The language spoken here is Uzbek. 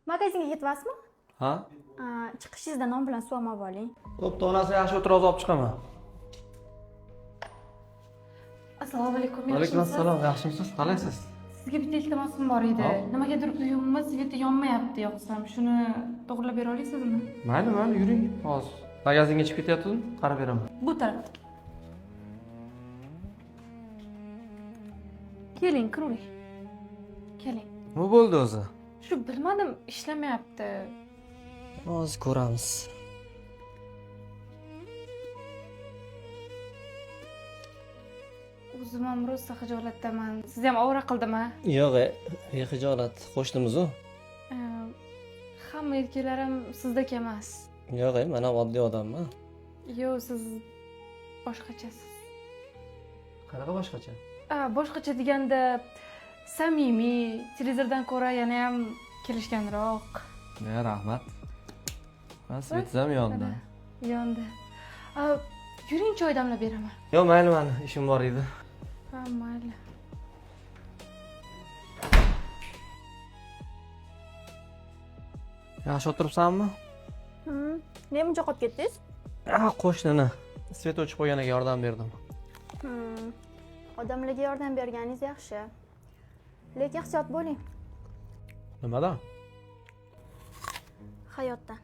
Magazinga ketyapsizmi? Ha? Chiqishingizda non bilan suv olib oling. Bo'pti, onasi, yaxshi o'tir, hozir olib chiqaman. Assalomu alaykum. Alaykum assalom, yaxshimisiz? Qalaysiz? Sizga bitta iltimosim bor edi. Ha? Nimagadir uyimni sveti yonmayapti yoqsam, shuni to'g'rilab bera olasizmi? Mayli, mayli, yuring. Hozir magazinga chiqib ketyaptim, qarab beraman. Bu tarafda. Keling, kiravering. Keling. Nima bo'ldi o'zi? Shu bilmadim, ishlamayapti. Hozir ko'ramiz. O'zim ham rosa xijolatdaman. Sizni ham ovora qildim a? Yo'q, xijolat, qo'shnimiz-u. Hamma erkaklarim sizdek emas. Yo'q, men ham oddiy odamman. Yo'q, siz boshqachasiz. Qanaqa boshqacha? Boshqacha deganda samimiy, televizordan ko'ra yana ham kelishganroq. Ya, rahmat. Ha, svetingiz ham yondi. Yondi. Yuring, choy damlab beraman. Yo'q, mayli, mayli, ishim bor edi. Ha, mayli. Yaxshi o'tiribsanmi? Nega buncha qolib ketdingiz? Ah, qo'shnini svet o'chib qo'yganiga yordam berdim. Odamlarga yordam berganingiz yaxshi. Lekin ehtiyot bo'ling. Nimadan? Hayotdan.